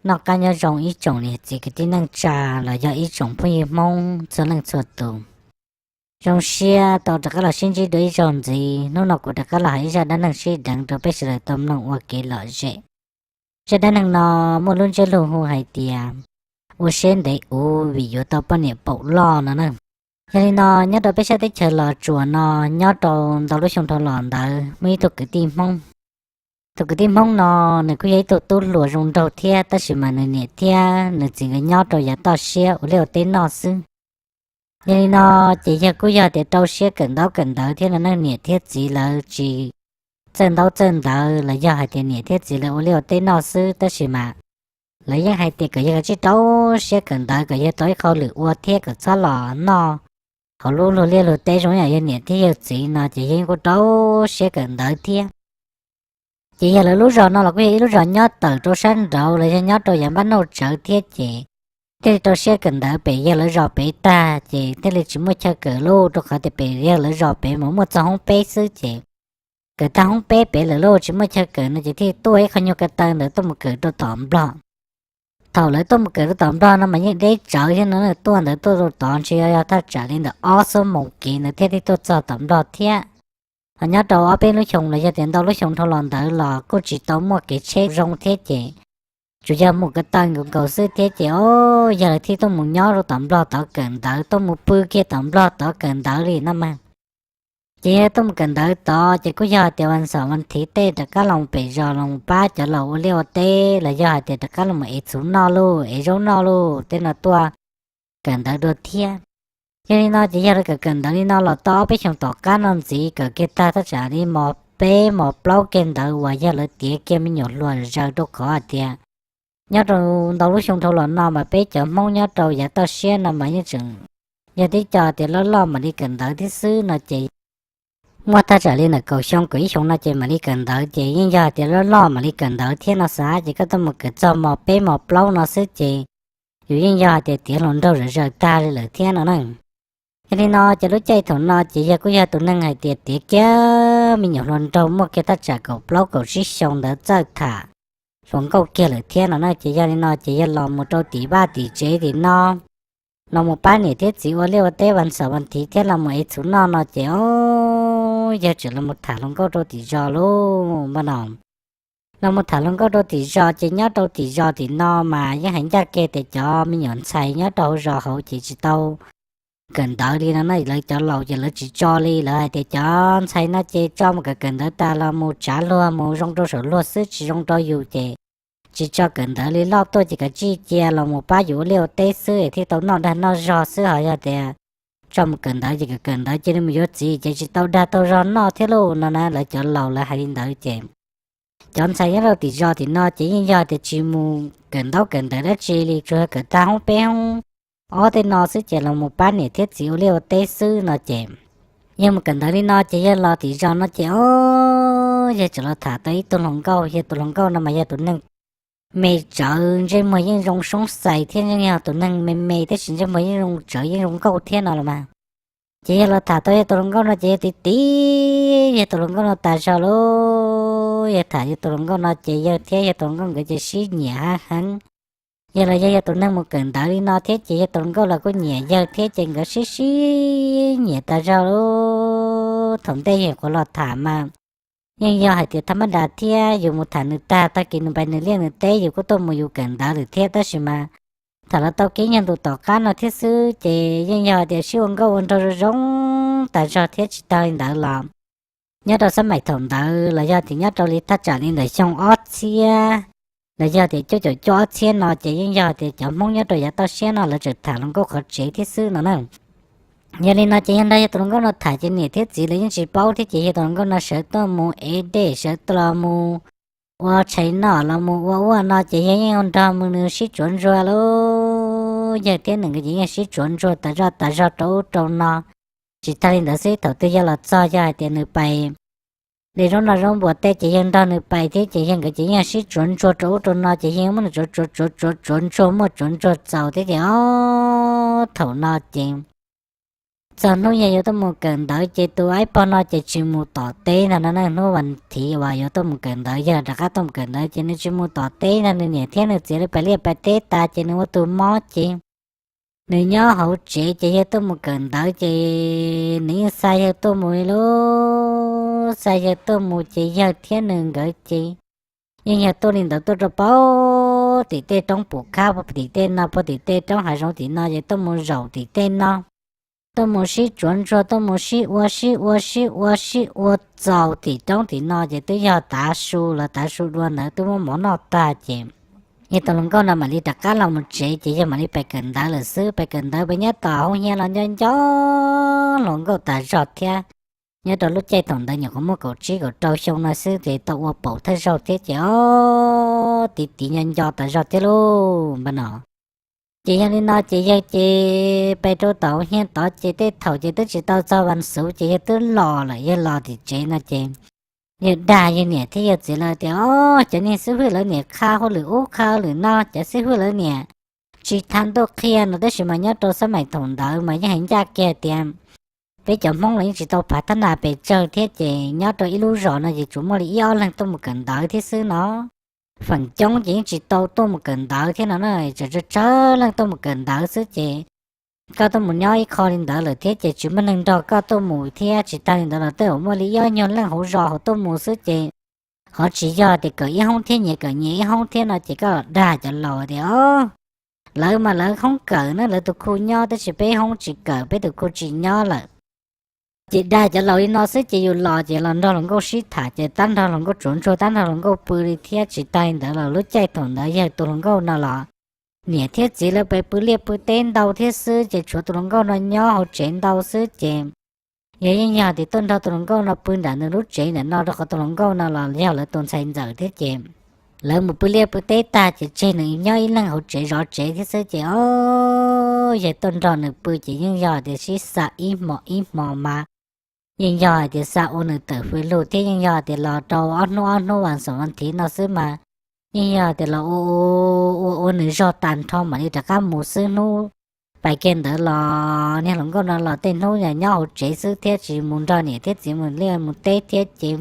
Noj qab nyob zoo ib tsoom niam txiv kwv tij neej tsa los yog ib tsoom phooj ywg Hmoob txhua leej txhua tus. Zoo siab tau rov qab los sib ntsib dua ib zaug ntxiv, hnub no kuv rov qab los hais ib zaj dab neeg sib deev rau peb sawv daws tau mloog ua kev lom zem. Zaj dab neeg no muaj lub ntsiab lus hu hais tias ua siab ntev uv vim yuav tau poj niam paum loj no na. Yog li no, nyob rau peb sab teb chaws Los Tsuas no, nyob rau ntau lub xyoo dhau los ntawd muaj ib tug kwv tij Hmoob. Tus kwv tij Hmoob no nws kuj yog ib tug tub hluas zoo nraug thiab, tab sis mas nws niam thiab nws txiv nkawd nyob rau yav toj siab ua liaj ua teb noj xwb. Yog li no, ces yawg kuj yog tias rau siab kawm ntaub kawm ntawv thiab no na, niam thiab txiv lawv tsis txawj ntaub txawj ntawv los yog hais tias niam thiab txiv lawv ua liaj ua teb noj xwb, tab sis mas lawv yeej hais tias kom yawg kav tsij rau siab kawm ntawv, kom yawg tau ib qho lwm ua thiab kom txhob los noj hauv lub luag liaj luag teb zoo ib yam yawg niam thiab yawg txiv no, ces yawg yeej kuj rau siab kawm ntawv thiab. Ces yawg lawv lub zos no los kuj yog ib lub zos nyob tawm rau sab nraud los yog nyob rau yav npab nauj tsawv thiab, ces thiaj li rau siab kawm ntawv pem yawg lawv zos pem tag, ces thiaj li tsis muaj chaw kawm lawm, rau qhov tias pem yawg lawv zos pem mas muaj txog hoob peb xwb, ces kawm tag hoob peb pem lawm lawm tsis muaj chaw kawm no, ces thiaj tuaj ib qho nyuag ko taw ntawd tuaj mus kawm rau tom Nplog. Thaum lawv tuaj mus kawm rau tom Nplog no mas yeej deb tsawv thiab no, tuaj ntawd tuaj rau tod ntshe yog thaj tsam li ntawm ob xuab moos kev ntawd thiaj li tuaj txog tom Nplog thiab. Ho nyob rau ob peb lub xyoo los yog tias ntau lub xyoo dhau los ntawd los kuj tsis tau muaj kev tsheb zoo thiab, ces tsuas yog mus ko taw nkaus nkaus xwb thiab, ces o, yawg lawv thiaj tuaj mus nyob rau tom Nplog tod kawm ntawv, tuaj mus pw kiag tom Nplog tod kawm ntawv li no mas. Ces yawg tuaj mus kawm ntawv tod ces kuj yog hais tias vas xaum vas thiv tej rov qab los pem zos los pab cov laus ua liaj ua teb los yog hais tias rov qab los ev txhuv noj lauj, ev zaub noj lauj, tej no tuaj kawm ntawv dua thiab. Yog li no ces yawg lawv kawm kawm ntawv li no los tau ob peb xyoos tom qab no ntxiv, kawm kiag tag thaj tsam li mos peb mos plaub kiag ntawd uas yawg lawv tiav kiag me nyuam hluas zaws, rau qhov hais tias nyob rau ntau lub xyoo dhau los no mas peb cov Hmoob nyob rau yav toj siab no mas yeej tseem yog tib co tias loj loj mam li kawm ntawv thiab xwb no, ces muaj thaj tsam li ntawm kaum xyoo kaum ib xyoos no ces mam li kawm ntawv, ces yeej yog hais tias loj loj mam li kawm ntawv thiab no xav, ces koj tuaj mus kawm txog mos peb mos plaub no xwb ces yus yeej yog hais tias tiav hluas nraug zaws zaws tag li lawm thiab no na. Yog li no ces lub caij thaum no ces yawg kuj yog tus neeg hais tias tiav kiag me nyuam hluas nraug muaj kiag thaj tsam kaum plaub kaum tsib xyoo ntawd txawj tham hluas nkauj kiag lawm thiab no na, ces yog li no ces yawg los mus rau tim vaj tim tsev tim no, los mus pab niam thiab txiv ua liaj ua teb vas xaum vas thiv thiab los mus ev txhuv noj no ces o, yawg tseem los mus tham hluas nkauj rau tim zos lauj, npaj no los mus tham hluas nkauj rau tim zos, ces nyob rau tim zos tim no mas yeej hais ncaj kiag tias cov me nyuam ntxhais nyob rau hauv zos hauv ces tsis tau kawm ntawv li no na, lawv cov laus ces lawv tsis tso li, lawv hais tias cov ntxhais no ces tso mus kawm kawm ntawv tas los mus tsav luag mus zoo rau saum luag xwb, tsis zoo rau yus ces tsis tso kawm ntawv li, loj tuaj ces kav tsij cia los mus pab yus ua liaj ua teb xwb es thiaj tau noj dag noj zog xwb, ho yog tias tso mus kawm ntawv ces kawm kawm ntawv cia li mus yuav txiv ces tsis tau dag tau zog noj thiab lauj no na, lawv cov laus lawv hais li ntawd ces cov ntxhais nyob rau tim zos tim no ces yeej yog tias tsis mus kawm ntaub kawm ntawv dab tsi li, tsuas yog kawm tag hoob peb hoob ob tej no xwb ces los mus pab niam thiab txiv ua liaj ua teb xwb no ces yawg mus kawm ntawv li no ces yawg los tim zos no ces o, yawg tseem los tham tau ib tug hluas nkauj, yog tus hluas nkauj no mas yog tus neeg me tsawv, ntsej muag yeej zoo soob xais thiab, yeej yog tus neeg me me tab sis ntsej muag yeej zoo tsawv yeej zoo nkauj thiab no los mas. Ces yawg los tham tau yawg tus hluas nkauj no ces yawg tiv tiv yawg tus hluas nkauj no tas zog lauj. Yawg tham yawg tus hluas nkauj no ces yawg thiab yawg tus hluas nkauj nkawd ces sib nyiam heev heev. Yawg los yog yawg tus neeg mus kawm ntawv li no thiab ces yawg tus hluas nkauj los kuj nyiam yawg thiab ces nkawd sib sib nyiam tas zog lauj. Thaum ntej yawg nyuam qhuav los tham mas yeej yog hais tias thaj mab das thiab, yus mus tham nws tag, tag kis nws pais nws liaj nws teb yus kuj tuaj mus yus kawm ntawv lawm thiab, tab sis mas tham los tau kiag nyoog ntu tom qab no thiab xwb ces yeej yog hais tias sib ua nkauj ua nraug zoo zoo tas zog thiab. Tsis tag li ntawd los nyob rau xab maim thaum ntawd los yog tias nyob rau li thaj tsam li ntawm xyoo ob txhiab los yog tias cuaj caum cuaj ob txhiab no ces yeej yog tias cov Hmoob nyob rau yav toj siab no lawv tseem tham hluas nkauj qhov tsev thiab xwb no na. Yog li no ces yog nrog yawg tus hluas nkauj no tham ces niam thiab txiv lawv yeej tsis paub thiab ces yawg tus hluas nkauj no sawv tuaj mus ev dej, sawv tuaj los mus ua tshais noj los mus ua ua no ces yawg yeej nrog mus nws sib tsuav ntsuag lauj. Yawg thiab nws nkawd ces yeej sib tsuav ntsuag tas zog tas zog rau ub rau no. Tsis tag li ntawd xwb, thaum twg yawg los txog yog hais tias nws pais li zaub noj zaub npuas tej ces yawg nrog nws pais thiab ces yawg nkawd ces yeej sib tsuav ntsuag rau ub rau no ces yawg muab nws tsuav tsuav tsuav tsuav tsuav ntsuag muaj tsuav ntsuag txaus thiab ces o, thaum no ces Txog hnub yawg yuav tuaj mus kawm ntawv ces tus aib pog no ces tsis mus tom teb ntag no na. Hnub vas thiv uas yuav tuaj mus kawm ntawv, yawg rov qab tuaj mus kawm ntawv ces nws tsis mus tom teb ntag, nws niam thiab nws txiv lawv pais liaj pais teb tas ces nws ua tus mob ces nws nyob hauv tsev ces yawg tuaj mus kawm ntawv ces nws yeej xa yawg tuaj mus li lauj. Xa yawg tuaj mus ces yawg thiab nws nkawd ces yeej yog tuaj li ntawd, tuaj rau puag tim tej roob pum khab, puag tim tej no, puag tim tej roob hav zoov tim no ces tuaj mus zaum tim tej no, tuaj mus sib tsuav ntsuag, tuaj mus sib ua sib ua sib ua sib ua txaus tim roob tim no ces twb yog tav su los tav su dua ntawd twb muab mov noj tag ces yawg tus hluas nkauj no mam li rov qab los mus tsev ces yawg mam li pais kawm ntawv lawm xwb. Pais kawm ntawv pais nyob tom hoob hiab los nco nco hluas nkauj tas zog thiab. Nyob rau lub caij thaum ntawd nyuam qhuav muaj kaum tsib kaum rau xyoo no xwb ces tau ua paum thawj zaug thiab ces o, tiv tiv nco nco tas zog thiab lauj npaj no. Ces yog li no ces yawg ces pais rau tom hoob hiab tod ces tej thaum ces twb tsis tau txog vas xuv ces yawg twb los lawm, yawg los tim tsev no ces yawg dag yawg niam thiab yawg txiv lawv tias o, cov niag xib hwb lawv niam qha hauj lwm ub qha hauj lwm no, cov xib hwb lawv niam tsis tha ntuj qhia no tab sis mas nyob rau xab maim thaum ntawd mas yeej hais ncaj kiag tias peb cov Hmoob los yeej tsis tau phav thab nas pes tsawg thiab ces nyob rau ib lub zos no ces tsuas muaj li ib ob leeg tuaj mus kawm ntawv thiab xwb no. Feem coob ces yeej tsis tau tuaj mus kawm ntawv thiab no na, tsawg tsawg leej tuaj mus kawm ntawv xwb ces koj tuaj mus nyob ib qho li ntawd lawm thiab ces tsis muaj neeg nrog koj tuaj mus thiab. Tsis tag li ntawd los tej zaum muaj li ib ob nyuag leej hauv zos hauv tuaj mus xwb ces qhov tsis yog tias kawm ib hoob thiab nyias kawm nyias ib hoob thiab no ces koj dag cov laus tias o, lawv mas lawv hoob kawm na, lawv tus khu nyob tab sis peb hoob tsis kawm, peb tus khu tsis nyob lawm. Ces dag cov laus li no xwb ces yus los ces los nrog hluas nkauj sib tham ces tab nrog hluas nkauj tsuav ntsuag, tab nrog hluas nkauj pw li thiab. Tsis tag li ntawd los lub caij thaum ntawd yawg tus hluas nkauj no los niam thiab txiv lawv pais pw liaj pw teb ntau thiab xwb ces tshuav tus hluas nkauj no nyob hauv tsev ntau xwb ces yawg yeej yog tias tuaj nrog tus hluas nkauj no pw nram nws lub tsev ntawm no rau qhov tus hluas nkauj no los yog lawv tus ntxhais ntxawm thiab ces lawv mus pw liaj pw teb tag ces tseg nws nyob ib leeg hauv tsev zov tsev thiab xwb ces o, yawg tuaj nrog nws pw ces yeej yog tias sib xa ib hmo ib hmo mas yeej yog hais tias xa ua nws tawm fws lug thiab yeej yog tias los rau ob hnub ob hnub vas xuv vas thiv no xwb mas yeej yog tias los ua ua ua nws zog tag nrho mam li rov qab mus xwb. Hnub pais kiag ntawd los niag hluas nkauj no los tej hnub nyob hauv tsev xwb thiab tsis mus nrog niam thiab txiv mus liaj mus teb thiab ces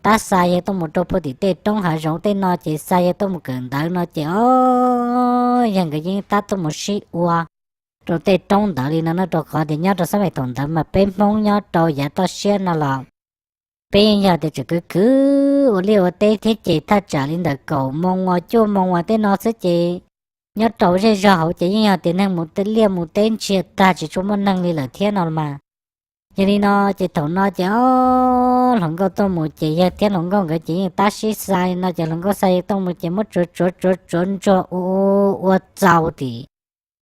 tab xa yawg tuaj mus rau puag tim tej roob hav zoov tej no ces xa yawg tuaj mus kawm ntawv no ces o, yawg nkawd yeej tab tuaj mus sib ua rau tej roob ntawd li no no rau qhov tias nyob rau xab maim thaum ntawd mas peb Hmoob nyob rau yav toj siab no los peb yeej yog tias tseem kwv kwv ua liaj ua teb thiab ces thaj tsam li ntawm kaum moo uas cuaj moo uas tej no xwb ces nyob rau zej zog hauv ces yeej yog tias neeg mus liaj mus teb ntsiag tag tsis tshua muaj neeg li lawm thiab no mas. Yog li no ces thaum no ces o, hluas nkauj tuaj mus ces yawg thiab hluas nkauj nkawd ces yeej tab sib xa li no ces hluas nkauj xa yawg tuaj mus ces muab tsuav tsuav tsuav tsuav ntsuag ua ua txaus tim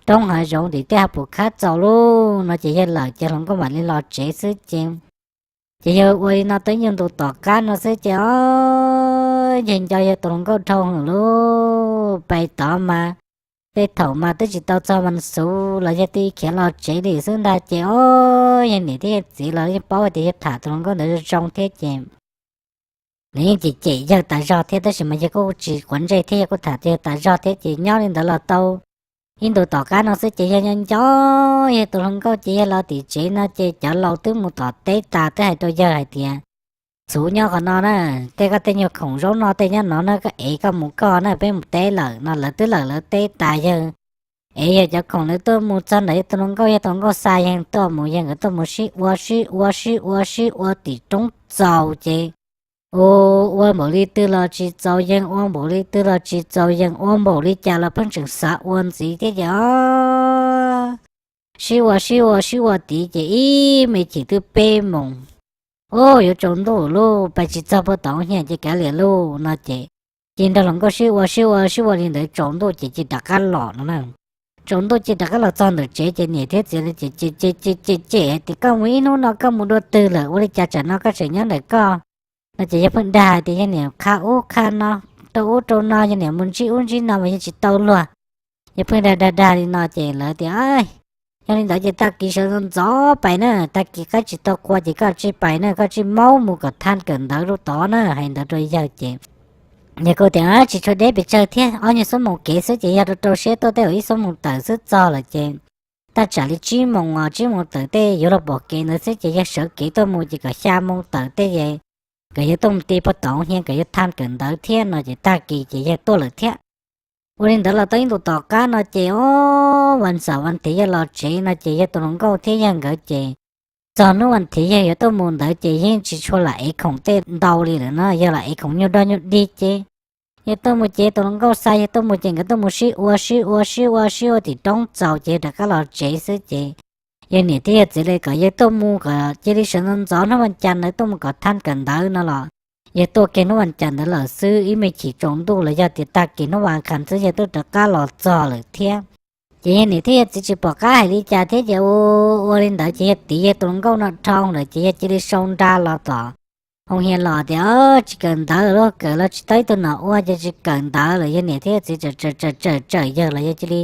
roob hav zoov tim tej hav pum khab txaus lawm no ces yawg lawm ces hluas nkauj mam li los tsev xwb ces ces yawg ua li no tau ib nyuag ntu tom qab no xwb ces o, yawg nco yawg tus hluas nkauj dhau hwv lawm. Pais tod mas tej thaum mas twb tsis tau txog vas xuv los yawg twb khiav los tsev li xwb ntag ces o, yawg niam thiab yawg txiv los yeej paub tias yawg tham tus hluas nkauj ntawd zoo zoo thiab ces nws yeej cem cem yawg tas zog thiab tab sis mas yawg kuj tsis quav ntsej thiab yawg kuj tham yawg tas zog thiab ces nyob li ntawd los tau ib ntu tom qab no xwb ces yawg nco nco yawg tus hluas nkauj ces yawg los tim tsev no ces cov laus twb mus tom teb tas twb hais rau yawg hais tias txhuv nyob qhov no na, tej koj tej nyuag khoom zaub noj tej nyob no na, koj ev koj mus koj na, peb mus teb lawm no. Lawv twb lawm lawv teb tas yawg ev yawg cov khoom lawv tuaj mus txog ntawm yawg tus hluas nkauj, yawg tus hluas nkauj xa yawg tuaj mus, yawg nkawd tuaj mus sib ua sib ua sib ua sib ua tim roob txaus ces ua ua npaum li twg los tsis txaus yeeg, ua npaum li twg los tsis txaus yeeg, ua npaum li cas los pheej tseem xav ua ntxiv thiab ces o, sib ua sib ua sib ua tid ces ib me chim twb peb moos, o, yuav tsaus ntuj lawm, pais tsis txog puag tom hoob hiab ces kav liam lauj no ces cia nrog hluas nkauj sib ua sib ua sib ua li ntawd tsaus ntuj ces cia rov qab los no na. Tsaus ntuj cia rov qab los txog ntawm tsev ces niam thiab txiv ces cem cem cem tias koj mus ib hnub no koj mus dua twg lawm, ua li cas tsam no koj tseem nyob ntawm koj no ces yawg pheej dag tias yawg niam qha ub qha no, rau ub rau no, yawg niam mus ntsib ub ntsib no mas yawg tsis tau luag. Yawg pheej dag dag dag li no ces lawv tias yog li ntawd ces tag kis sawv ntxov ntxov pais na, tag kis qaib tsis tau qua ces koj tsij pais na, koj tsij maub mus kom thaj kawm ntawv rau tod na, hais ntawd rau yawg ces yawg kuj tias tsis tshua deb pes tsawg thiab, ob nyuag xuab moos kev xwb ces yog rau rau siab tuaj tej zaum ib xuab moos tawm xwb txog lawm ces Tag tsam li tsib moos os, tsib moos tawm tej yuav los pom kev ntawd xwb ces yawg sawv kev tuaj mus ces kom xya moos tawm tej es kom yawg tuaj mus ti pog tom hia kom yawg thaj kawm ntawv thiab no ces tag kis ces yawg tuaj lawm thiab. Ua li ntawd los tau ib ntus tom qab no ces o, vas xaum vas thiv yawg los tsev no ces yawg tus hluas nkauj thiab yawg nkawd ces txog hnub vas thiv yawg yuav tuaj mus ntawd ces yeej tsis tshua lam ev khoom tej ntau li lawm no, yawg lam ev khoom nyuag doj nyuag dig ces yawg tuaj mus ces tus hluas nkauj xa yawg tuaj mus ces nkawd tuaj mus sib ua sib ua sib ua sib ua tim roob txaus ces yawg rov qab los tsev xwb ces yawg niam thiab yawg txiv li kom yawg tuaj mus kom cia li sawv ntxov ntxov hnub vas cas ntawd tuaj mus kom thaj kawm ntawv no los yawg tuaj kiag hnub vas cas ntawd lawm xwb, ib me chim tsaus ntuj los yog tias tag kis hnub vas khas xwb yawg twb rov qab los txog lawm thiab. Ces yawg niam thiab yawg txiv tsis pom qab hais li cas thiab ces ua li ntawd ces yawg tiv yawg tus hluas nkauj no dhau lawm ces yawg cia li sau nra los tom hoo hia los tias tsis kawm ntawv lawm, kawm los tsis tau ib tug nom ua ces tsis kawm ntawv lawm. Yawg niam thiab yawg txiv tsawm tsawm tsawm tsawm yawg los yawg cia li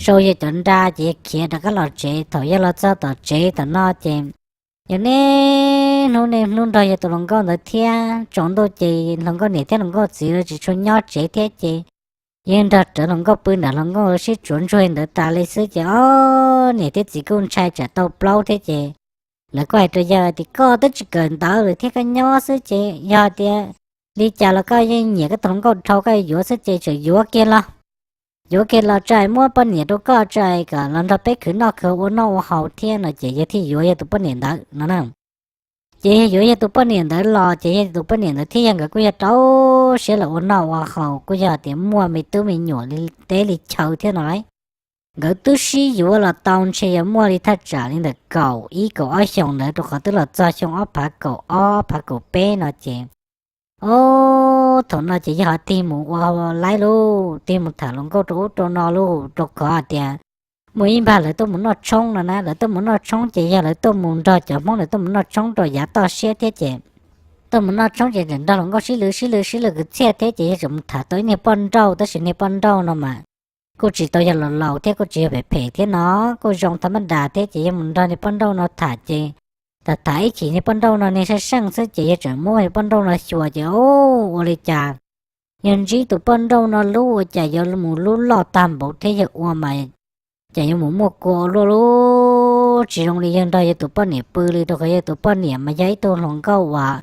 sau yawg cov nra ces yawg khiav rov qab los tsev. Thaum yawg los txog tom tsev tom no ces yawg niaj hnub niaj hnub nrog yawg tus hluas nkauj ntawd thiab tsaus ntuj ces hluas nkauj niam thiab hluas nkauj txiv los tsis tshua nyob tsev thiab ces yawg nrog rawv hluas nkauj pw nram hluas nkauj sib tsuav ntsuag ntawd tas li xwb ces ob niam thiab txiv kuj ntshai tsam tau plaub thiab ces lawv kuj hais rau yawg tias koj twb tsis kawm ntawv lawm thiab koj nyob xwb ces yog tias li cas los koj yeej nyiam koj tus hluas nkauj dhau, koj yuav xwb ces tseem yuav kiag los, yuav kiag los tso muab poj niam rau koj tso kom los nrog peb khwv noj khwv ua noj ua haus thiab no ces yawg thiaj yuav yawg tus poj niam ntawd no na. Ces yawg yuav yawg tus poj niam ntawd los ces yawg tus poj niam ntawd thiab yawg nkawd kuj yog rau siab los ua noj ua haus kuj yog tias muaj me tub me nyuam li teb li chaw thiab no lauj. Nkawd twb sib yuav los tau ntshe yog muaj li thaj tsam li ntawm kaum ib kaum ob xyoos ntawd rau qhov twb los txog xyoo ob phav kaum ob phav kaum peb no ces o, thaum no ces yawg ho tig mus ua laib lauj, tig mus tham hluas nkauj rau ub rau no lauj, rau qhov hais tias muaj ib npag lawv tuaj mus noj tshoob no na, lawv tuaj mus noj tshoob ces yog lawv tuaj mus nrog cov Hmoob lawv tuaj mus noj tshoob rau yav toj siab thiab ces tuaj mus noj tshoob ces tseem nrog hluas nkauj sib lw sib lw sib lw kwv txhiaj thiab ces yawg tseem mus tham tau ib niag poj nrauj tab sis niag poj nrauj no mas kuj tsis tau yog laus laus thiab kuj tsis yog phem phem thiab no, kuj zoo tha mab das thiab ces yawg mus nrog niag poj nrauj no tham ces tham tham ib chim niag poj nrauj no niag saj seej xwb ces yawg tseem muab niag poj nrauj no xyuas ces o, ua li cas yawg ntsib tus poj nrauj no lub ua cas yuav mus lub loj tag npaum thiab yawg ua mas cas yuav mus muaj kua ua luaj lub, tsis zoo li yawg nrog yawg tus poj niam pw li rau qhov yawg tus poj niam mas yog ib tug hluas nkauj uas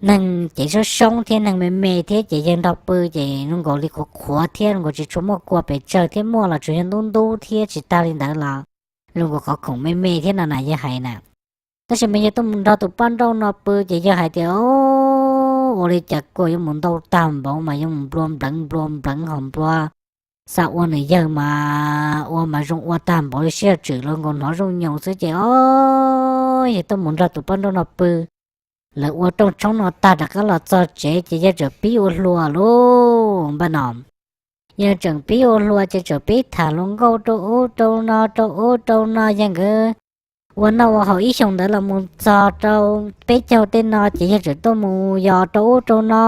neeg cev soob soob thiab neeg me me thiab ces yawg nrog pw ces zoo nkaus li qhuav qhuav thiab zoo nkaus tsis tshua muaj kua pes tsawg thiab muaj los tsuas yog ntub ntub thiab tsis tag li ntawd los zoo nkaus qhov khoom me me thiab no na yawg hais na. Tab sis mas yawg tuaj mus nrog tus poj nrauj no pw ces yawg hais tias o, ua li cas kua yuav mus ntau tag npaum mas yuav mus nplua npleev nplua npleev ho nplua, xa ua nws yawg mas ua mas zoo ua tag npaum li sib yog tswm los nkaus hnov zoo nyoos xwb ces o, yawg tuaj mus nrog tus poj nrauj no pw. Lawv ua rooj tshoob no tag rov qab los txog tsev ces yawg tseem pib ua hluas lauj npaj no. Yawg tseem pib ua hluas ces tseem pib tham hluas nkauj rau ub rau no rau ub rau no, yawg nkawd ua noj ua haus ib xyoos ntawd los mus txog rau peb caug tej no ces yawg tseem tuaj mus yos rau ub rau no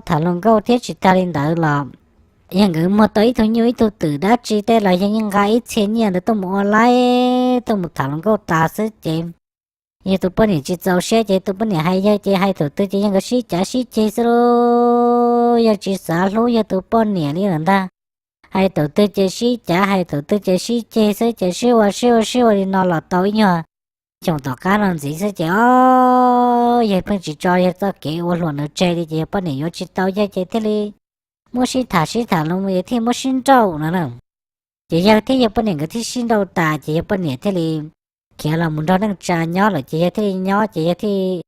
tham hluas nkauj thiab tsis tag li ntawd los yawg nkawd muag tau ib tug nyuj ib tug twm dab tsi tej los yawg yeej nqa ib txhia nyiaj ntawd tuaj mus ua laib tuaj mus tham hluas nkauj tas xwb ces yawg tus poj niam tsis txaus siab ces tus poj niam hais yawg ces hais thaum twg ces yawg nkawd sib cav sib ceg xwb lauj. Yawg tsis xav hlub yawg tus poj niam li lawm ntag. Hais thaum twg ces sib cav, hais thaum twg ces sib ceg xwb ces sib ua sib ua sib ua li no los tau ib nyuag xyoo tom qab no ntxiv xwb ces o, yawg pheej tsis tso yawg txoj kev ua hluas ntawd tseg li ces yawg poj niam yuav tsis tau yawg ces thiaj li muab sib tham sib tham los yawg thiaj muab sib nrauj no na. Ces yawg thiab yawg poj niam nkawd thiaj sib nrauj tas ces yawg poj niam thiaj li khiav los mus nrog neej tsa nyob lawm ces yawg thiaj li nyob ces yawg thiaj,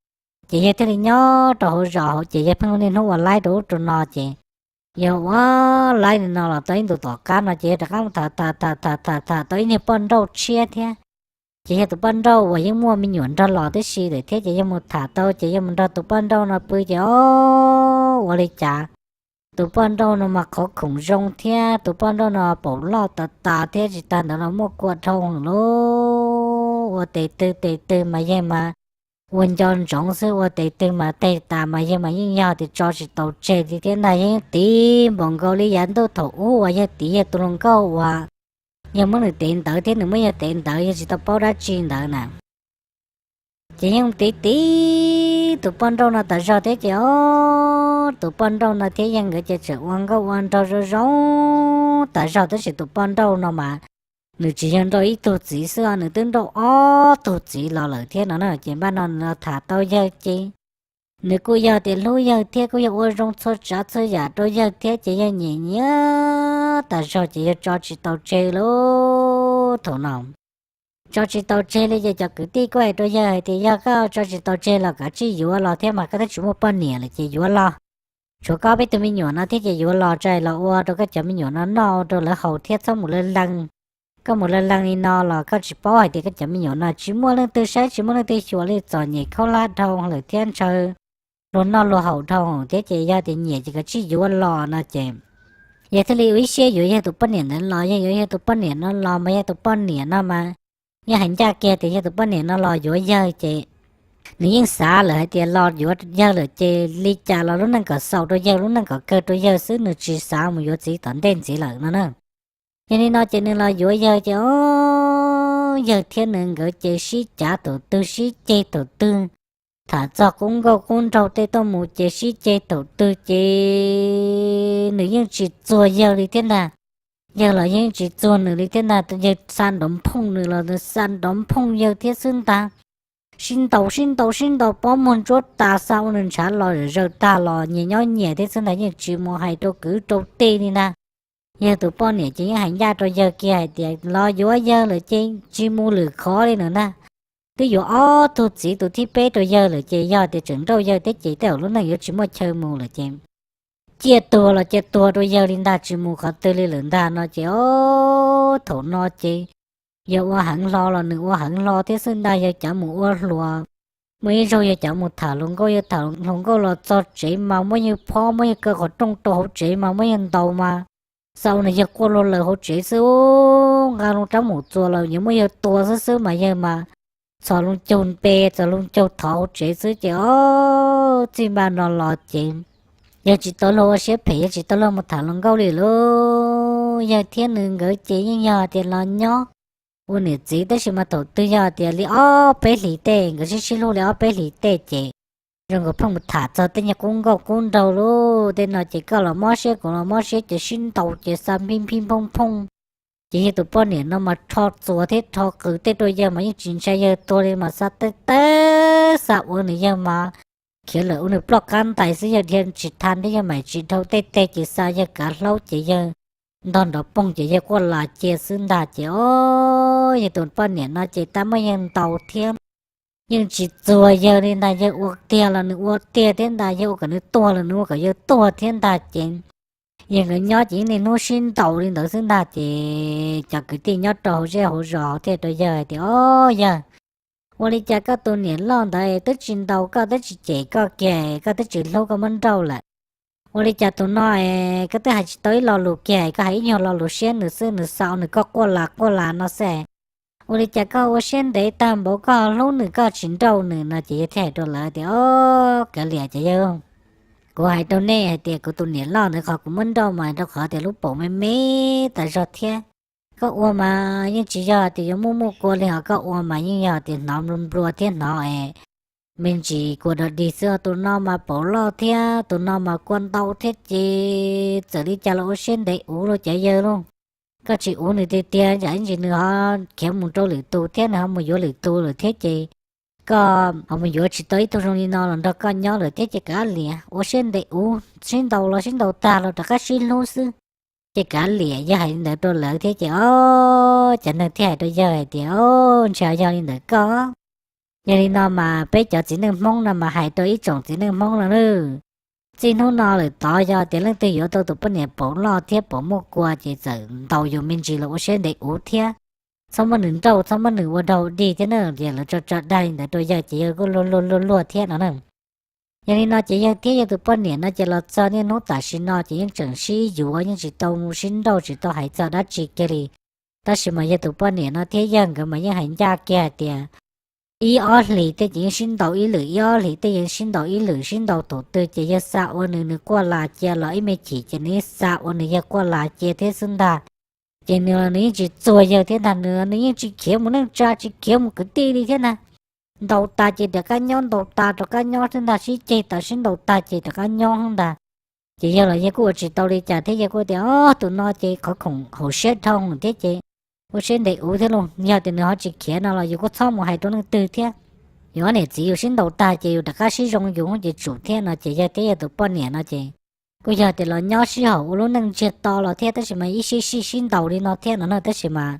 ces yawg thiaj li nyob rau hauv zos hauv ces yawg pheej niaj hnub ua laib rau ub rau no ces yawg ua laib li no los tau ib ntus tom qab no ces yawg rov qab mus tham tham tham tham tham tham tau ib niag poj nrauj tshiab thiab. Ces yawg tus poj nrauj uas yeej muaj me nyuam nrog los tib si lawm thiab ces yawg mus tham tau ces yawg mus nrog tus poj nrauj no pw ces o, ua li cas tus poj nrauj no mas qhov khoom zoo thiab tus poj nrauj no paum loj tas tas thiab tsis tag ntawd los muaj kua dhau heev lauj. Ua tes twg tes twg mas yawg mas ua nco ntsoov xwb, ua tes twg mas teg tas mas yawg mas yeej yog tias tso tsis tau tseg li thiab ntag. Yawg yeej tiv npaum nkaus li yav ntuj thaum ub uas yawg tiv yawg tus hluas nkauj uas yawg muab nws tev ntawd thiab nws muab yawg tev ntawd yawg tsis tau paub dab tsi ntawd na. Ces yeej tiv tiv tus poj nrauj no tas zog thiab ces o, tus poj nrauj no thiab yawg nkawd ces tseem ua nkauj ua nraug zoo zoo tas zog tab sis tus poj nrauj no mas nws tsis yog nrauj ib tug txiv xwb, nws twb nrauj ob tug txiv los lawm thiab no na. Ces npaj no nws los tham tau yawg ces nws kuj yog tias hlub yawg thiab kuj yog ua zoo txhua tsav txhua yam rau yawg thiab ces yawg nyiam nyiam tas zog ces yawg tso tsis tau tseg li. Thaum no tso tsis tau tseg li ces cov kwv tij kuj hais rau yawg hais tias yog koj tso tsis tau tseg los koj tsij yuav los thiab mas, koj twb tsis muaj poj niam lawm ces yuav los. Tshuav koj peb tug me nyuam no thiab ces yuav los tso los ua rau koj cov me nyuam no noj ua rau lawv haus thiab txhob mus lawj lees. Koj mus lawj lees li no los koj tsis paub hais tias koj cov me nyuam no tsis muaj leej twg saib tsis muaj leej twg xyuas li, txom nyem khaub hlab dhau lawm thiab ntshaw luag noj luag haus dhau thiab ces yog tias nyiam ces koj tsij yuav los no ces yawg thiaj li ua ib siab yuav yawg tus poj niam ntawd los. Yawg yuav yawg tus poj niam no los mas yawg tus poj niam no mas yawg hais ncaj kiag tias yawg tus poj niam no los yuav yawg ces nws yeej xav lawm hais tias los yuav yawg lawm ces li cas los lub neej kom xaus rau yawg, lub neej kom kawg rau yawg xwb, nws tsis xav mus yuav txiv tom ntej ntxiv lawm no na. Yog li no ces nws los yuav yawg ces o, yawg thiab nws nkawd ces sib cav thaum twg sib ceg thaum twg, tham txog qub nkauj qub nraug tej tuaj mus ces sib ceg thaum twg ces nws yeej tsis txuag yawg li thiab ntag. Yawg los yeej tsis txuag nws li thiab ntag, yawg xa nrov nphooj nws los nws xa nrov nphooj yawg thiab xwb ntag. Sib ntaus sib ntaus sib ntaus pob muag ntsuab tas, xa ua nws ntshav los zaws tag los nyias nyob nyias thiab xwb ntag, yeej tsis mus hais rau kwv rau tij li ntag. Yawg tus poj niam ces yeej hais ncaj rau yawg kiag hais tias los yuav yawg lawm ces tsis mus lwm qhov li no ntag. Twb yuav ob tug txiv tus thib peb rau yawg lawm ces yog tias tseem nrauj yawg thiab ces tej zaum lub neej yuav tsis muaj chaw mus lawm ces cia tuag los cia tuag rau yawg li ntag, tsis mus qhov twg li lawm ntag no ces o, thaum no ces yawg ua heev hlo los nws ua heev hlo thiab xwb ntag. Yawg cav mus ua hluas, muaj ib zaug yawg cav mus tham hluas nkauj, yawg tham hluas nkauj los txog tsev mas muab yawg phob, muab yawg kaw qhov rooj rau hauv tsev mas muab yawg ntaus mas xa ua nws yawg quaj luag lawm hauv tsev xwb. Nqa loo rab mus txuas los yuav muab yawg tua xwb xwb mas yawg mas txhos loo caug npe txhos loo caug thov hauv tsev xwb ces o, txij npaj no los ces yawg tsis tau luag ua siab phem, yawg tsis tau luag mus tham hluas nkauj li lauj. Yawg thiab nws nkawd ces yeej yog tias los nyob ua niam txiv tab sis mas thaum twg yog tias li ob peb hlis tej, nkawd sib sib hlub li ob peb hlis tej ces zoo nkaus pheej mus tham txog tej nyuag qub nkauj qub nraug lauj. Tej no ces koj los mob siab kuv los mob siab ces sib ntaus ces xa phij phij phooj phooj. Ces yawg tus poj niam no mas rho txuas thiab rho qws tej rau yawg mas yeej tsis ntshai yawg tuag li mas xa tej teb xa ua nws yawg mas khiav lawm ua nws ploj qab ntais xwb, yawg dhia tsis tha thiab yawg mam tsis dhau tej teg ces xa yawg kav hlaub ces yawg ntog nrov poog ces yawg quaj las cia xwb ntag ces o, yawg tus poj niam no ces tab muab yawg ntaus thiab yeej tsis txuag yawg li ntag. Yawg ua tiag los nws ua tiag thiab ntag, yawg ua kom nws tuag los nws ua kom yawg tuag thiab ntag ces yawg nkawd nyob ces yeej niaj hnub sib ntaus li ntawd xwb ntag ces cov kwv tij nyob rau hauv zej hauv zos thiaj rau yawg hais tias o, yawg, ua li cas koj tus niam loj ntawd twb tsis ntaus koj twb tsis cem koj kiag, koj twb tsis hlub koj muab nrauj lawm, ua li cas tus no es koj twb hais tsis tau ib lo lus kiag, koj hais ib nyuag lo lus siab nws xwb nws xa ua nws koj quaj las quaj las no xwb. Ua li cas koj ua siab ntev tag npaum koj hlub nws koj tsis nrauj nws no ces yawg thiaj hais rau lawv tias o, kav liam ces yawg, kuv hais rau nej hais tias kuv tus niam loj ntawd qhov kuv muab nrauj mas rau qhov tias lub paum me me tas zog thiab. Koj ua mas yeej tsis yog tias yuav muaj muaj kua li, ho koj ua mas yeej yog tias hnov nplua nplua thiab hnov es me ntsis kua dog dig xwb. Tus no mas paum loj thiab tus no mas kua ntau thiab ces txawm li cas los ua siab ntev uv lauj cov yawg lauj. Koj tsis uv nws tiag tiag tsam ib ntsis nws ho khiav mus rau lwm tus thiab nws ho mus yuav lwm tus lawm thiab ces koj ho mus yuav tsis tau ib tug zoo li no los nrog koj nyob lawm thiab ces kav liam, ua siab ntev uv, sib ntaus los sib ntaus tag los rov qab sib hlub xwb. Ces kav liam, yawg hais li ntawd rau lawv thiab ces o, cov neeg thiaj hais rau yawg hais tias o, ntshe yog li ntawd koj. Yog li no mas peb cov txiv neej Hmoob no mas hais rau ib tsoom txiv neej Hmoob no na, txij hnub no lawm tod yog tias leej twg yuav tau tus poj niam paum loj thiab paum muaj kua ces txawm ntaus yus me ntsis los ua siab ntev uv thiab txhob muab nws nrauj txhob muab nws ua dog dig thiab na. Ces lawv tso tso dag li ntawd rau yawg ces yawg kuj luag luag luag luag thiab no na. Yog li no ces yawg thiab yawg tus poj niam no ces los txog niaj hnub tam sim no ces yeej tseem sib yuav yeej tsis tau sib nrauj tsis tau hais txog dab tsi kiag li. Tab sis mas yawg tus poj niam no thiab yawg nkawd mas yeej hais ncaj kiag hais tias ib ob hlis tej ces yeej sib ntaus ib lwm, ib ob hlis tej yeej sib ntaus ib lwm, sib ntaus thaum twg ces yawg xa ua nws nws quaj las cia los ib me chim ces nws yeej xa ua nws yawg quaj las cia thiab xwb ntag. Ces nws los nws yeej tsis txuag yawg thiab ntag, nws nws yeej tsis khiav mus neej tsa tsis khiav mus kwv tij li thiab ntag. Ntaus tas ces rov qab nyob, ntaus tas rov qab nyob xwb ntag, sib ceg tas sib ntaus tag ces rov qab nyob xwb ntag. Ces yawg los yawg kuj ua tsis tau li cas thiab yawg kuj tias o, tus no ces qhov khoom haum siab dhau thiab ces ua siab ntev ua thiab los yog tias nws ho tsis khiav no los yus kuj txhob mus hais rau leej twg thiab. Yus ob niam txiv yus sib ntaus tag ces yus rov qab sib zoo yus ces tsum thiab no ces yog thiab yog tus poj niam no ces kuj yog tias los nyob sib haum ua lub neej ntsiag to los thiab tab sis mas ib sib sib sib ntaus li no thiab no na tab sis mas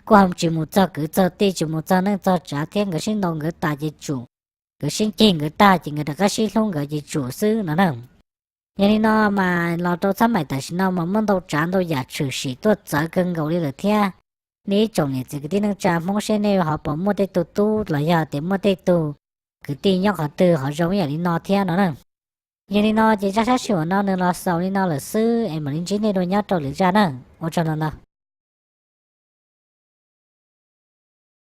kuj ho tsis mus txog kwv txog tij tsis mus txog neej txog tsav thiab nkawd sib ntaus nkawd tas ces tsum, nkawd sib ceg nkawd tag ces nkawd rov qab sib hlub nkawd ces tsum xwb no na. Yog li no mas los rau txhab maim tam sim no mas muaj ntau tsav ntau yam tshwm sim tuaj txawv kawg nkaus li lawm thiab. Nej ib tsoom niam txiv kwv tij neej tsa Hmoob seb nej ho puas muaj tej tug tub los yog tias muaj tej tug kwv tij nyob qhov twg ho zoo ib yam li no thiab no na. Yog li no ces zaj sab sij huam no nws los xaus li no lawm xwb es mam li ntsib nej dua nyob rau lwm zaj na. Ua tsaug ntau ntau.